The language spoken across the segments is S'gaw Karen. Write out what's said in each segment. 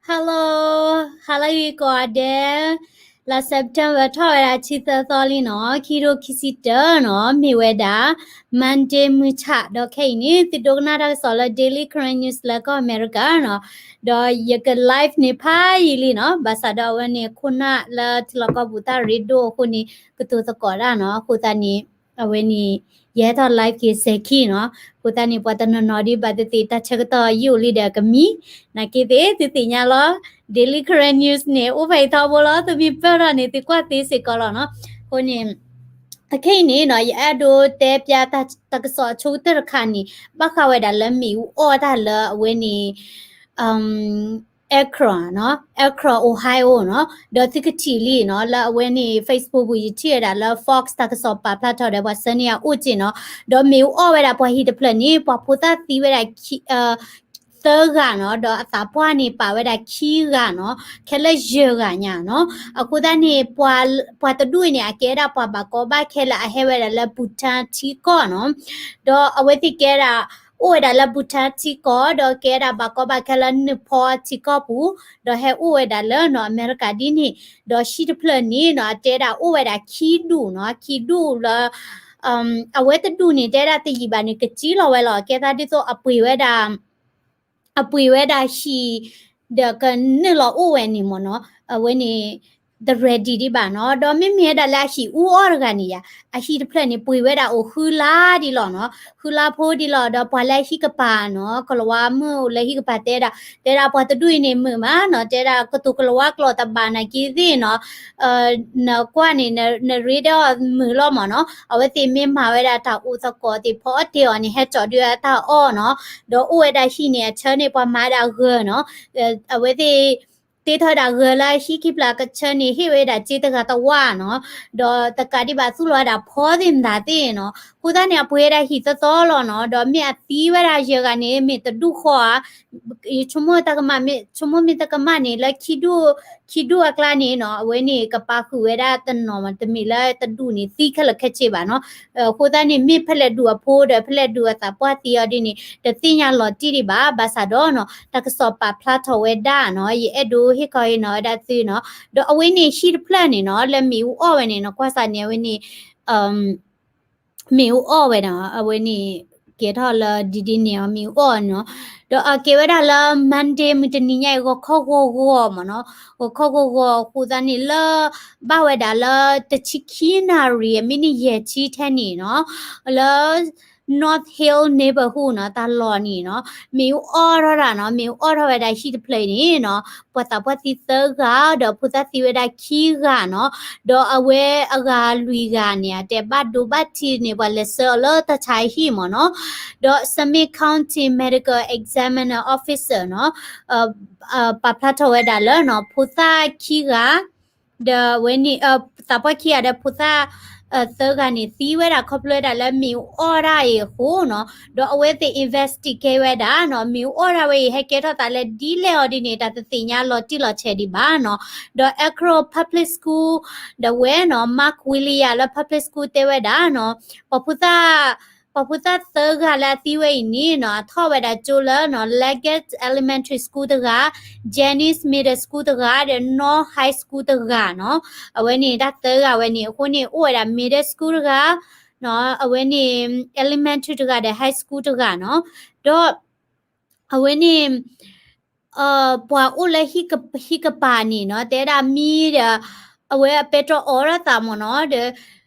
Hello, ဟါလၢဂ့ၤကိးဂၤဒဲး, လါ September ထီၣ်ဝဲဒၣ်ဆံသၢသီလံနီၤ, ခံကထိခံဆံတၢနီၤ, မ့ၢ်ဝဲဒၣ် Monday မုၢ်ဆၣ်, ဒီးခဲအံၤန့ၣ် သုဒိကနၣ်တၢ်ကစီၣ်လၢ Daily Karen News လၢကီၢ်အမဲရကၤနီၤ, ဒီးယက live န့ၣ်ဖးယံာ်လံနီၤ, ဘၣ်ဆၣ်ဒီးအဝဲန့ၣ် ခိၣ်နၢ်လၢထံလီၢ်ကီၢ်ပူၤ တၢ်ရ့ဒိၣ်အဃိန့ၣ် ကတိၤသကိးတၢ်နီၤ, အဃိသတးန့ၣ် အဝဲန့ၣ် ယဟဲထီၣ် live က့ၤစဲၤခံနီၤ, အဃိသတးန့ၣ် ပှၤတနီၤနီၤဒ်ဘၣ်သ့ၣ်သ့ၣ် တၢ်ဆၢကတီၢ်ယိာ်လံဒီးကမံ, နာ်က့သ့ၣ် သုသ့ၣ်ညါလီၤ, Daily Karen News န့ၣ် အိၣ်ဖဲအံၤထီဘိလီၤ, သုမ့ၢ်ပၢၢ်ထီၣ်န့ၣ် သုကွၢ်သ့စ့ၢ်ကီးလီၤနီၤ, အဃိန့ၣ် အခဲအံၤန့ၣ်နီၤ, ယအဲၣ်ဒိးတဲပျါတၢ်ကစီၣ်အဆိကတၢၢ်တခါန့ၣ် ဘၣ်ဃးဝဲဒၣ်လၢမ့ၣ်အူအီၣ်တၢ်လၢအဝဲန့ၣ် Akron နီၤ, Akron Ohio နီၤ, ဒီးသုကထံၣ်လံနီၤ, လၢအဝဲန့ၣ် Facebook ပူၤ ယထံၣ်ဝဲဒၣ်လၢ Fox တၢ်ကစီၣ်ပာ်ဖျါထီၣ်ဒီး ပှၤဆှၢန့ၢ်ယၤအိၣ်က့နီၤ, ဒီးမ့ၣ်အူအီၣ်ဝဲဒၣ်ပှၤဟံၣ်တဖျၢၣ်န့ၣ် ပှၤဖိသၣ်သံဝဲဒၣ် သၢဂၤနီၤ, ဒီးအသးပှၢ်န့ၣ်ပာ်ဝဲဒၣ်ခံဂၤနီၤ, ခဲလၢာ်ယဲၢ်ဂၤညါနီၤ, အဃိသတးန့ၣ် ပှၤတဒူၣ်အံၤန့ၣ် အကဲဒၣ်ပှၤဘၣ်ကီဘၣ်ခဲလၢအဟဲဝဲဒၣ်လၢ Bhutan ထံကီၢ်နီၤ, ဒီးအဝဲသ့ၣ်ကဲဒၣ် အိၣ်ဝဲဒၣ်လၢ Bhutan ထံကီၢ်, ဒီးကဲဒၣ်ဘၣ်ကီဘၣ်ခဲလၢ Nepal ထံကီၢ်ပူၤ, ဒီးဟဲအိၣ်ဝဲဒၣ်လၢနီၤ အမဲရကၤဒ်န့ၣ်, ဒီးဟံၣ်တဖျၢၣ်န့ၣ်နီၤ အတဲဒၣ်အိၣ်ဝဲဒၣ်ခံဒူၣ်နီၤ, ခံဒူၣ်လၢ အဝဲတဒူၣ်န့ၣ် တဲဒၣ်တယံာ်ဘၣ်န့ၣ် ကစံလီၤဝဲလီၤ, ကဲသးဒ်သိးအပှ့ၤဝဲဒၣ် အပှ့ၤဝဲဒၣ်ဟံၣ် ဒီးကနုာ်လီၤအိၣ်ဝဲန့ၣ်မ့ၢ်နီၤ, အဝဲန့ၣ် တ ready ဒံးဘၣ်နီၤ, ဒီးမ့မ့ၢ်ဝဲဒၣ်လၢအဟံၣ်အူအီၣ်တဂၤန့ၣ်ယါ, အဟံၣ်တဖျၢၣ်န့ၣ် ပှ့ၤဝဲဒၣ်အိၣ်ဃုလါဒံးလီၤနီၤ, ဃုလါဖိဒံးလီၤ, ဒီးပှၤလၢဟံၣ်ကပၤနီၤ, ကလၤဝါမုၣ်အိၣ်လၢဟံၣ်ကပၤတဲဒၣ်, တဲဒၣ်ပှၤတဒူၣ်အံၤန့ၣ်မုာ်မးနီၤ, တဲဒၣ်ကတိၤကလၤဝါကျိာ်တဘၣ်နာ်က့သ့ၣ်နီၤ, နကွၢ်န့ၣ် နရ့ဒီးမုာ်လီၤမ့ၢ်နီၤ, အဝဲသ့ၣ်မ့ၢ်မၤဝဲဒၣ်တၢ်အိၣ်သကိးသ့ၣ်ဖီအီၣ်တ့ၢ်အီၤန့ၣ် ဟဲကၠီဒုးအတၢ်အီၣ်နီၤ, ဒီးအိၣ်ဝဲဒၣ်ဟံၣ်န့ၣ် အဆၢန့ၣ် ပှၤမၤဒၣ်ဂၢၤနီၤ, အဝဲသ့ၣ် တ့ထီၣ်ဝဲဒၣ်ဂၢၤလၢအဟံၣ်ခံဖျၢၣ်အကဆၢန့ၣ် ဟ့ၣ်ဝဲဒၣ်စ့တဂၤတဝၣ်နီၤ, ဒီးတကးဒံးဘၣ်သူၣ်လီၤဝဲဒၣ်ဖီသ့ၣ်မတၤသ့ၣ်နီၤ, အဃိသတးန့ၣ် အပှ့ၤဝဲဒၣ်ဟံၣ်သီသီလီၤနီၤ, ဒီးမ့ၢ်အသံဝဲဒၣ်ယဲၢ်ဂၤန့ၣ် မ့ၢ်တဒူၣ်ဃီဧါ ယဆိကမိၣ်တၢ်ကမၣ်မ့ၢ် ဆိကမိၣ်မ့ၢ်တၢ်ကမၣ်န့ၣ် လၢခံဒူၣ် ခံဒူၣ်အကျါန့ၣ်နီၤ, အဝဲန့ၣ် ကပာ်ဃုာ်ဝဲဒၣ်တနီၤမး တမ့ၢ်လၢတဒူၣ်န့ၣ် သံခဲလၢာ်ခဲဆ့ဘၣ်နီၤ, အဃိသတးန့ၣ် မ့ၢ်ဖဲလဲၣ်ဒူၣ်အဖိဒီး ဖဲလဲၣ်ဒူၣ်အသးပှၢ်သံအီၤဒ်န့ၣ် တသ့ၣ်ညါလီၤတံၢ်ဒံးဘၣ်, ဘၣ်ဆၣ်ဒီးနီၤ တၢ်ကစီၣ်ပာ်ဖျါထီၣ်ဝဲဒၣ်နီၤ, ယအဲၣ်ဒိးဟ့ၣ်ခီဟ့ၣ်နီၤဝဲဒၣ်သုနီၤ, ဒီးအဝဲန့ၣ်ဟံၣ်တဖျၢၣ်န့ၣ်နီၤ လၢမ့ၣ်အူအီၣ်ဝဲန့ၣ်နီၤ, ကွၢ်စးန့ၣ် အဝဲန့ၣ် မ့ၣ်အူအီၣ်ဝဲနီၤ, အဝဲန့ၣ် ကဲထီၣ်လၢဒ်ဒ်န့ၣ်အီၤ မ့ၣ်အူအီၣ်နီၤ, ဒီးအကဲဝဲဒၣ်လၢ Monday မုၢ်တနံၤညါအံၤ ဂီၤခီဂီၤဂီၤမ့ၢ်နီၤ, ဂီၤခီဂီၤဂီၤအဃိသတးန့ၣ်လၢ ဘၣ်ဝဲဒၣ်လၢ တဆံခံနၣ်ရံၣ် အမံးနံးယဲၢ်ဆံထဲန့ၣ်နီၤ, လၢ North Hill neighborhood နီၤ, တၢ်လီၢ်န့ၣ်နီၤ, မ့ၣ်အူအီၣ်ထီၣ်တၢ်နီၤ, မ့ၣ်အူအီၣ်ထီၣ်ဝဲဒၣ်ဟံၣ်တဖျၢၣ်အံၤန့ၣ်နီၤ, ပှၤသးပှၢ်သံသၢဂၤ ဒီးဖိသၣ်သံဝဲဒၣ်ခံဂၤနီၤ, ဒီးအဝဲအဂၤလွံၢ်ဂၤန့ၣ် အတဲဘၣ်ဒိဘၣ်ထံးန့ၣ် ပှၤလဲၤဆှၢအီၤလၢတၢ်ဆါဟံၣ်မ့ၢ်နီၤ, ဒီး Summit County Medical Examiner Officer နီၤ, ပာ်ဖျါထီၣ်ဝဲဒၣ်လၢနီၤ ဖိသၣ်ခံဂၤ ဒီးဝဲန့ၣ် သးပှၢ်ခံဂၤဒီးဖိသၣ် သၢဂၤန့ၣ် သံဝဲဒၣ်ခီဖျိဝဲဒၣ်လၢမ့ၣ်အူအီၣ်တၢ်အံၤအဃိနီၤ, ဒီးအဝဲသ့ၣ် investigate ဝဲဒၣ်နီၤ, မ့ၣ်အူအီၣ်တၢ်ဝဲအံၤ ဟဲကဲထီၣ်သးလၢဒ်လဲၣ်အီၤဒ်န့ၣ် တၢ်တသ့ၣ်ညါလီၤတံၢ်လီၤဆဲးဒံးဘၣ်နီၤ, ဒီး Akron Public School ဒီးဝဲနီၤ Mark Williams လၢ Public School တဲဝဲဒၣ်နီၤ, ပှၤဖိသၣ် ပှၤဖိသၣ်သၢဂၤလၢအသံဝဲအံၤန့ၣ်နီၤ, အထီၣ်ဝဲဒၣ်ကၠိလၢနီၤ Leggett Elementary School တဂၤ, Jennings Middle School တဂၤ ဒီး North High School တဂၤနီၤ, အဝဲန့ၣ်တၢ်သၢဂၤဝဲန့ၣ် အဃိန့ၣ် အိၣ်ဝဲဒၣ် Middle School တဂၤ အဝဲန့ၣ် Elementary တဂၤဒီး High School တဂၤနီၤ, ဒီး အဝဲန့ၣ် ပှၤအိၣ်လၢဟံၣ်ကပၤန့ၣ်နီၤ, တဲဒၣ်မံဒီး အဝဲအပဲတြီအီထီၣ်သးမ့ၢ်နီၤ, ဒီး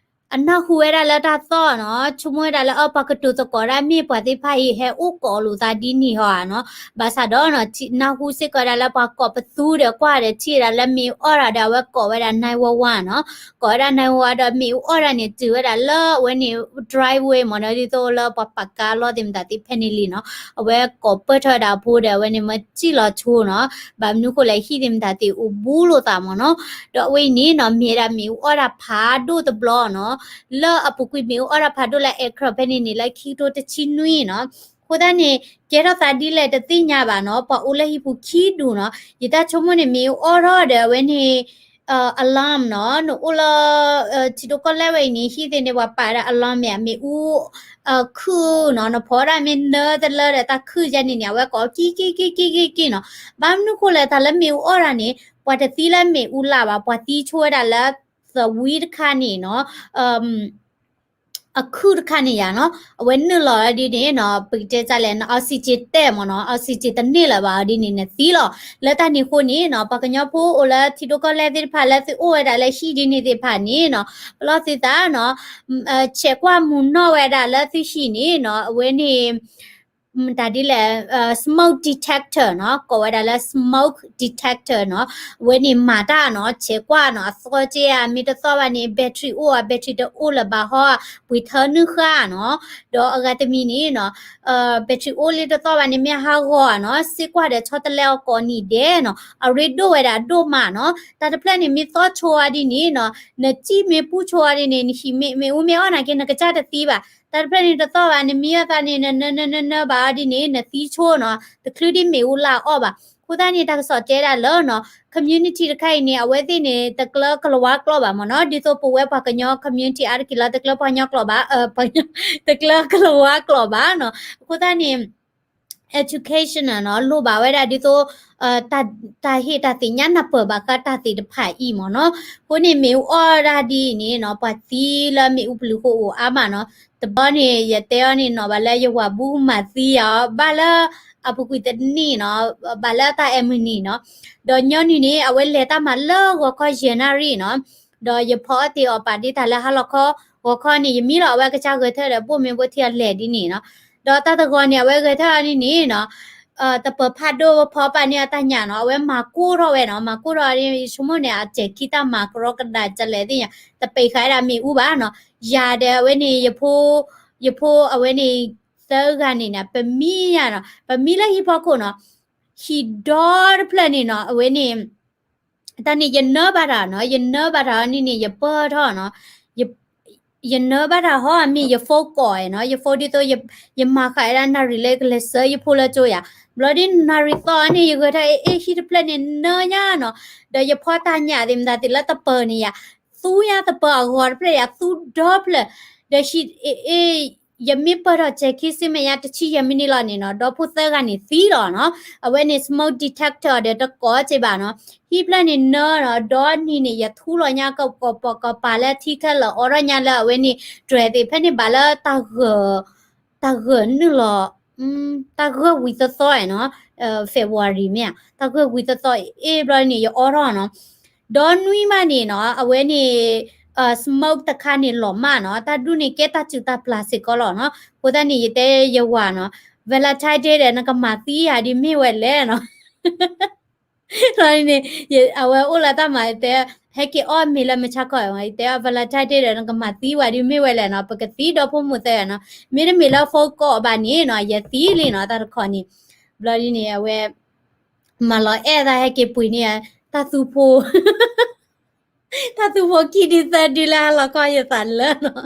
အနၢ်ဟူဝဲဒၣ်လၢတၢ်သီၣ်နီၤ, ဆိကမိၣ်ဝဲဒၣ်လၢအပှၤကတိၤသကိးတၢ် မ့ၢ်ပှၤသ့ၣ်တဖၣ်အံၤဟဲအိၣ်ကိးလိာ်သးဒ်န့ၣ်ဟီဧါနီၤ, ဘၣ်ဆၣ်ဒီးနီၤ နၢ်ဟူစ့ၢ်ကီးဝဲဒၣ်လၢပှၤကိးပသူဒီးကွၢ်ဒီးထံၣ်ဝဲဒၣ်လၢမ့ၣ်အူအီၣ်တၢ်ဒီး အဝဲကိးဝဲဒၣ် nine one one နီၤ, ကိးဝဲဒၣ် nine one one ဒီးမ့ၣ်အူအီၣ်တၢ်န့ၣ် တုၤဝဲဒၣ်လၢအဝဲန့ၣ် driveway မ့ၢ်နီၤ, ဒ်သိးလၢပှၤပာ်ကါလီၢ်သ့ၣ်မတၤသ့ၣ်ဖဲန့ၣ်လံနီၤ, အဝဲကိးပၢၢ်ထီၣ်ဝဲဒၣ်အဖိဒီး အဝဲန့ၣ်မၢစံၣ်လီၤဆိနီၤ, ဘၣ်မနုၤဃိလဲၣ် ဟံၣ်သ့ၣ်မတၤသ့ၣ်အိၣ်ဘူးလိာ်သးမ့ၢ်နီၤ, ဒီးအဝဲအံၤန့ၣ်နီၤ မ့ၢ်ဝဲဒၣ်မ့ၣ်အူအီၣ်တၢ်ဖးဒိၣ်တဘျီနီၤ, လၢအပူၤကွံာ်မ့ၣ်အူအီၣ်တၢ်ဖးဒိၣ်လၢ Akron ဖဲန့ၣ်န့ၣ် လၢခံကထိတဆံနွံနီၤ, အဃိသတးန့ၣ် ကဲထီၣ်သးဒ်လဲၣ်တသ့ၣ်ညါဘၣ်နီၤ, ပှၤအိၣ်လၢဟံၣ်ပူၤခံဒူၣ်နီၤ, ယတၢ်ဆိကမိၣ်န့ၣ် မ့ၣ်အူအီၣ်ထီၣ်ဒီးအဝဲန့ၣ် alarm နီၤ, နအိၣ်လၢ ထံဒိၣ်ကီၢ်လဲၢ်ဝဲအံၤန့ၣ် ဟံၣ်သ့ၣ်န့ၣ် ပှၤပာ်ဝဲဒၣ် alarm မ့ၢ်ဧါ, မ့ၣ်အူ ခုၣ်နီၤ, နဖီဒၣ်မ့ၢ်နၢတလၢဒီးတၢ်ခုၣ်ယါန့ၣ်န့ၣ် အဝဲကိးကံၢ်ကံၢ်ကံၢ်ကံၢ်ကံၢ်နီၤ. ဘၣ်မနုၤဃိလဲၣ် တၢ်လၢမ့ၣ်အူအီၣ်တၢ်န့ၣ် ပှၤတသံလၢမ့ၣ်အူလၢ်ဘၣ်, ပှၤသံဆိဝဲဒၣ်လၢ သဝံတခါန့ၣ်နီၤ, အခုၣ်တခါန့ၣ်ယါနီၤ, အဝဲနုာ်လီၤဒ်န့ၣ်နီၤ, ပကတဲတၢ်လဲၣ် န oxygen တဲမ့ၢ်နီၤ, oxygen တန့ၢ်လၢၤဘၣ်ဒ်န့ၣ် နသံလီၤ. လၢတၢ်န့ၣ်အဃိန့ၣ်နီၤ, ပှၤကညီဖိအိၣ်လၢထံဒိၣ်ကီၢ်လဲၢ်သ့ၣ်တဖၣ် လၢသုအိၣ်ဝဲဒၣ်လၢဟံၣ်ဒ်န့ၣ်သ့ၣ်တဖၣ်န့ၣ်နီၤ, ပလီၢ်သုသးနီၤ, ဆဲးကွၢ်မုၢ်နီၢ်ဝဲဒၣ်လၢသုဟံၣ်န့ၣ်နီၤ, အဝဲန့ၣ် တၢ်ဒ်လဲၣ် smoke detector နီၤ, ကိးဝဲဒၣ်လၢ smoke detector နီၤ, အဝဲန့ၣ်မၤတၢ်နီၤ, ဆဲးကွၢ်နီၤ, အသီက့ဧါ, မ့ၢ်တသီဘၣ်န့ၣ် battery အိၣ်ဧါ, battery တအိၣ်လၢၤဘၣ်ဟီ, ပှ့ၤထၢနုာ်ဃာ်နီၤ, ဒီးအဂၤတမံၤန့ၣ်နီၤ, battery အိၣ်လၢတသီဘၣ်န့ၣ် မ့ၢ်ဟးဂီၤဧါနီၤ, စ့ၢ်ကွၢ်ဒီးဆီတလဲအီၤကိးနံၤဒဲးနီၤ, အရ့ဒိၣ်ဝဲဒၣ်ဒိၣ်မးနီၤ, တၢ်တဖျၢၣ်န့ၣ် မ့ၢ်သီဆိအီၤဒ်န့ၣ်နီၤ, နစံၣ်မ့ၢ်ပူဆိအီၤဒ်န့ၣ် နဟံၣ်မ့ၣ်အူမ့ၢ်အီၣ်နာ်က့ နကစၢ်တသံဘၣ်, တၢ်တဖျၢၣ်န့ၣ်တသီဘၣ် နမံအီၤသးန့ၣ် နနၢနၢနၢနၢဘၣ်အီၤဒ်န့ၣ် နသံဆိနီၤ, တချုးဒ်မ့ၣ်အူလၢ်အီၣ်ဘၣ်. အဃိသတးန့ၣ် တၢ်ကစီၣ်တဲဒၣ်လၢနီၤ, community တခါအံၤန့ၣ် အဝဲသ့ၣ်န့ၣ် တကျၢကလၤဝါကျိာ်ဘၣ်မ့ၢ်နီၤ, ဒ်သိးပဝဲပှၤကညီ community အါတက့ၢ်လီၤ တကျၢပှၤကညီကျိာ်ဘၣ်, တကျၢကလၤဝါကျိာ်ဘၣ်နီၤ. အဃိသတးန့ၣ် education နီၤ, လိၣ်ဘၣ်ဝဲဒၣ်ဒ်သိး တၢ်ဟ့ၣ်တၢ်သ့ၣ်ညါနၢ်ပၢၢ်ဘၣ်ဃးတၢ်သ့ၣ်တဖၣ်အံၤမ့ၢ်နီၤ. အဃိန့ၣ် မ့ၣ်အူအီၣ်ဒၣ်ဒ်အံၤန့ၣ်နီၤ, ပှၤသံလၢမ့ၣ်အူပူၤဃိအိၣ်အါမးနီၤ. တဘျီန့ၣ် ယတဲအီၤန့ၣ်နီၤ, ဘၣ်လၢယဝၤဘူးကမၤသံယၤအီၤ, ဘၣ်လၢအပူၤကွံာ်တနံၣ်နီၤ, ဘၣ်လၢတၢ်အဲၣ်မုၢ်နံၤနီၤ. ဒီးညီနုၢ်န့ၣ် အဝဲလဲၤတၢ်မၤလၢဂီၤခီယဲၢ်နၣ်ရံၣ်နီၤ. ဒီးယဖီအီၣ်တ့ၢ်အီၤပာ်ဒ့တၢ်လၢဟါလီၤခီ, ဂီၤခီန့ၣ် ယမံလီၤ အဝဲကစၢ်ဂဲၤထၢၣ်ဒီး ဘိၣ်မ့ၢ်ဘိၣ်ထံအလဲၤဒ်န့ၣ်နီၤ. ဒီးတၢ်တဂီၤန့ၣ် အဝဲဂဲၤထၢၣ်အီၤန့ၣ်န့ၣ်နီၤ, တပၢၤဖးဒိၣ်ဖီပာ်န့ၢ်အတၢ်ညၣ်နီၤ, အဝဲမၤကိၢ်ထီၣ်ဝဲနီၤ, မၤကိၢ်ထီၣ်အီၤန့ၣ် ယဆိကမိၣ်န့ၣ် အစဲၤခံတၢ်မၤကရီကဒးကလဲာ်သ့ၣ်ညါ, တပ့ၤဃာ်ဝဲဒၣ်မ့ၣ်အူဘၣ်နီၤ. ယၤဒီးအဝဲန့ၣ် ယဖိ, ယဖိအဝဲန့ၣ် သၢဂၤန့ၣ်နီၤ, ပမံယၤနီၤ, ပမံလၢဟံၣ်ဖီခိၣ်နီၤ, ဟံၣ်ဒီတဖျၢၣ်န့ၣ်နီၤ, အဝဲန့ၣ် တၢ်န့ၣ် ယနၢဘၣ်တၢ်နီၤ, ယနၢဘၣ်တၢ်အီၤန့ၣ်န့ၣ် ယပၢၢ်ထီၣ်နီၤ, ယနၢဘၣ်တၢ်ဟီ မ့ၢ်ယဖိကိးနီၤ, ယဖိဒ်သိး ယမၤဃာ်ဝဲဒၣ်နၣ်ရံၣ်လၢကလဲၤဆှၢယဖိလၢကၠိယၤ, ဘျီဒ်နၣ်ရံၣ်သီန့ၣ် ယဂဲၤထၢၣ်အ့ၣ် ဟံၣ်တဖျၢၣ်န့ၣ်နၢညါနီၤ, ဒီးယဖီတၢ်ညၣ်သ့ၣ်မတၤသ့ၣ်လၢတပၢၤန့ၣ်ယၤ, သူညါတပၢၤအဂီၤတဖျၢၣ်ယၤ သူဒီဖျၢၣ်, ဒီးဟံၣ်အ့ၣ် ယမ့ၢ်ပၢၢ်ထီၣ်စဲၤခံဆံမ့ၢ်ညါ တဆံယဲၢ်မံးနံးလီၤန့ၣ်နီၤ, ဒီဖိသၢဂၤန့ၣ်သံလီၤနီၤ, အဝဲန့ၣ် smoke detector ဒီးတကိးက့ဘၣ်နီၤ, ဟံၣ်ဖျၢၣ်န့ၣ်နၢနီၤ, ဒီနံၤန့ၣ် ယထူလီၤညါကပိာ်ကပၤလၢထံခဲလၢာ် အိးထီၣ်ညါလၢအဝဲန့ၣ် တြဲၤသ့ၣ်ဖဲန့ၣ်ဘၣ်လၢ တၢ်ဂၢၢ်နုာ်လီၤ, တၢ်ဂၢၢ်ဝံၤသီသီနီၤ, February မ့ၢ်ဧါ, တၢ်ဂၢၢ်ဝံၤသီသီအ့ၣ်ဘျီန့ၣ် ယအိးထီၣ်နီၤ, ဒီနွံမးန့ၣ်နီၤ, အဝဲန့ၣ် smoke တခါန့ၣ်လီၤမၢ်နီၤ, တၢ်ဒူၣ်န့ၣ်ကဲတၢ်စုၣ်တၢ်ပျၢ်စ့ၢ်ကီးလီၤနီၤ. အဃိသတးန့ၣ် ယတဲယဝၤနီၤ, Valentine Day ဒီး နကမၤသံယၤဒ်မ့ၢ်ဝဲလဲၣ်နီၤ. န့ၣ် အဝဲအိၣ်လၢတၢ်မၤတဲ, ဟဲက့ၤအီၣ်မ့ၤလၢမုၢ်ဆါခီ, ယတဲ Valentine Day ဒီး နကမၤသံဝဲဒ်မ့ၢ်ဝဲလဲၣ်နီၤ, ပကသံဒီဖိမိၢ်သၢဂၤနီၤ, မ့တမ့ၢ်လၢဖိကိးဘၣ်န့ၣ်နီၤ, ယသံလံနီၤ တၢ်တခီန့ၣ်. ဘျီဒ်န့ၣ် အဝဲ မၤလီၤအဲၣ်သးဟဲက့ၤပှ့ၤန့ၢ် တၢ်သူဖိ တၢ်သူဖိခံဒုသၢဒုလၢဟါလီၤခီ ယသးလၢနီၤ,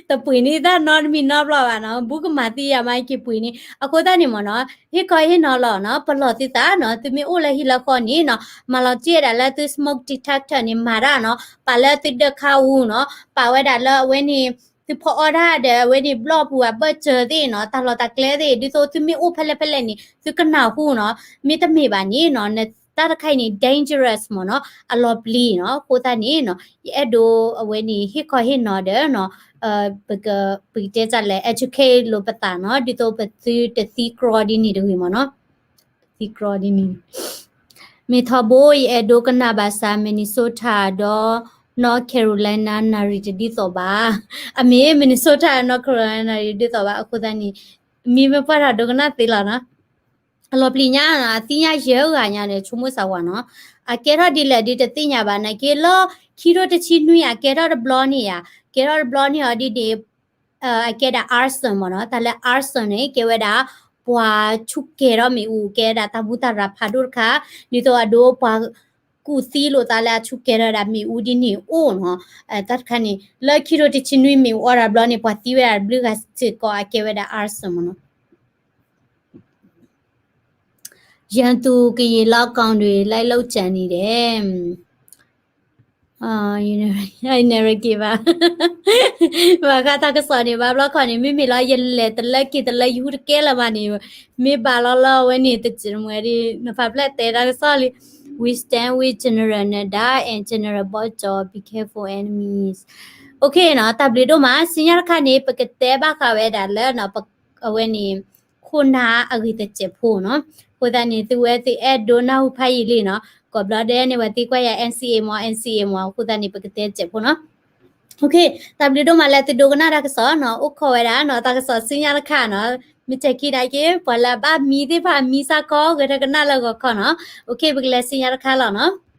တပှ့ၤန့ၢ်တၢ်နီတမံၤနီတဘျီဘၣ်နီၤ, ဘူးကမၤသံယၤမး ဟဲက့ၤပှ့ၤန့ၢ်. အဃိသတးန့ၣ်မ့ၢ်နီၤ, ဟ့ၣ်ခီဟ့ၣ်နီၤလီၤနီၤ, ပလီၢ်သုသးနီၤ, သုမ့ၢ်အိၣ်လၢဟံၣ်လၢဃီန့ၣ်နီၤ, မၤလီၤတံၢ်ဝဲဒၣ်လၢသု smoke detector န့ၣ် မၤတၢ်နီၤ, ပာ်လၢသုဒၢးခါအူနီၤ, ပာ်ဝဲဒၣ်လၢအဝဲန့ၣ် သုဖီအီၣ်တၢ်ဒီး အဝဲန့ၣ် ဘျီၣ်ပူၤအဘၢၣ်စၢၤသ့ၣ်နီၤ, တၢ်လီၢ်တၢ်ကျဲသ့ၣ်, ဒ်သိးသုမ့ၢ်အိၣ်ဖဲလဲၣ်ဖဲလဲၣ်န့ၣ် သုကနၢ်ဟူနီၤ. မ့တမ့ၢ်ဘၣ်န့ၣ်နီၤ, တၢ်တခါအံၤန့ၣ် dangerous မ့ၢ်နီၤ, အလီၤပျံၤနီၤ. အဃိသတးန့ၣ်နီၤ, ယအဲၣ်ဒိးအဝဲန့ၣ် ဟ့ၣ်ခီဟ့ၣ်နီၤဒီးနီၤ, ပက, ပကတဲတၢ်လဲၣ်, educate လိာ်ပသးနီၤ, ဒ်သိးပသုတသံကြီဒ်န့ၣ်တဂ့ၤမ့ၢ်နီၤ. သံကြီဒ်န့ၣ် မ့ၢ်ထီဘိ ယအဲၣ်ဒိးကနၣ်ဘၣ်ဆၣ် Minnesota ဒီး North Carolina နၣ်ရံၣ်တဒ်သိးဘၣ်. အမ့ၢ် Minnesota North Carolina နၣ်ရံၣ်တဒ်သိးဘၣ်. အဃိသတးန့ၣ် မ့ၢ်မ့ၢ်ပှၢ်ထီၣ်ဒိကနၣ်သ့လီၤနီၤ. အလီၤပျံၤညါနီၤ, အသ့ၣ်ညါယဲၢ်ဂၤညါဒီး ဆိကမိၣ်စၢ်ဝဲနီၤ. အကဲထီၣ်ဒ်လဲၣ်ဒ်တသ့ၣ်ညါဘၣ်နာ်က့ လၢခံထိတဆံနွံ အကဲထီၣ်တဘျီန့ၣ်ဧါ, ကဲထီၣ်တဘျီန့ၣ်အီၤဒ်န့ၣ် အကဲဒၣ် arson မ့ၢ်နီၤ. တၢ်လၢ arson န့ၣ် ကဲဝဲဒၣ် ပှၤဆူၣ်ကဲၤထီၣ်မ့ၣ်အူ ကဲဝဲဒၣ်တၢ်ဘူၣ်တၢ်ရၤဖးဒိၣ်တခါ, ဒ်သိးအဒိပှၤကူၣ်သံလိာ်သးလၢအဆူၣ်ကဲၤထီၣ်ဒၣ်မ့ၣ်အူဒ်န့ၣ်အိၣ်နီၤ. တၢ်တခါန့ၣ် လၢခံထိတဆံနွံမ့ၣ်အူအီၣ်တဘျီန့ၣ် ပှၤသံဝဲဒၣ်တဘျုးဂၤစ့ၢ်ကီး အကဲဝဲဒၣ် arson မ့ၢ်နီၤ. ရန်သူကရင်လောက်ကိုင်တွေ လိုက်လုပ်ကြံနေတယ်. never give up ဘၣ်ဃးတၢ်ကစီၣ်န့ၣ် ဘၣ်ဘျီခီန့ၣ် မ့မ့ၢ်လီၤ ယလဲၤတလၢက့ၤတလၢ ယဟူတကဲလၢၤဘၣ်န့ၣ် မ့ၢ်ဘၣ်လီၤလီၤဝဲန့ၣ် တစံးမွဲဒ် နဖးဖျဲၣ်တဲတၢ်ကစီၣ်လံ We stand with General Nada and General ဘီကၠီ be careful enemies. Okay နီၤ တၢ်ဘျုးဒိၣ်မး စံညါတခါန့ၣ် ပကတဲဘၣ်ဃးဝဲဒၣ်လၢ အဝဲန့ၣ် ခိၣ်နၢ်အဂ့ၢ်တစဲးဖိနီၤ. အဃိသတးန့ၣ် သုဝဲသုအဲၣ်ဒိးနၢ်ဟူဖးယံာ်လံနီၤ ကိးဘျီဒဲးန့ၣ် ပှၤသံကွၢ်ယၤ NCA မး NCA မး အဃိသတးန့ၣ် ပကတဲစဲးဖိနီၤ. Okay တၢ်ဘျုးဒိၣ်မးလၢသုဒိကနၣ်တၢ်ကစီၣ်နီၤ အိၣ်ခိးဝဲဒၣ်နီၤ တၢ်ကစီၣ်စံညါတခါနီၤ မ့ၢ်တဲခံဒၣ်က့ၤ ပှၤလၢအဘၣ်မံသ့ၣ်တဖၣ် မံစ့ၢ်ကီး ဂဲၤထၢၣ်ကနၣ်လၢဂီၤခီနီၤ. Okay ပကလဲၤစံညါတခါလီၤနီၤ.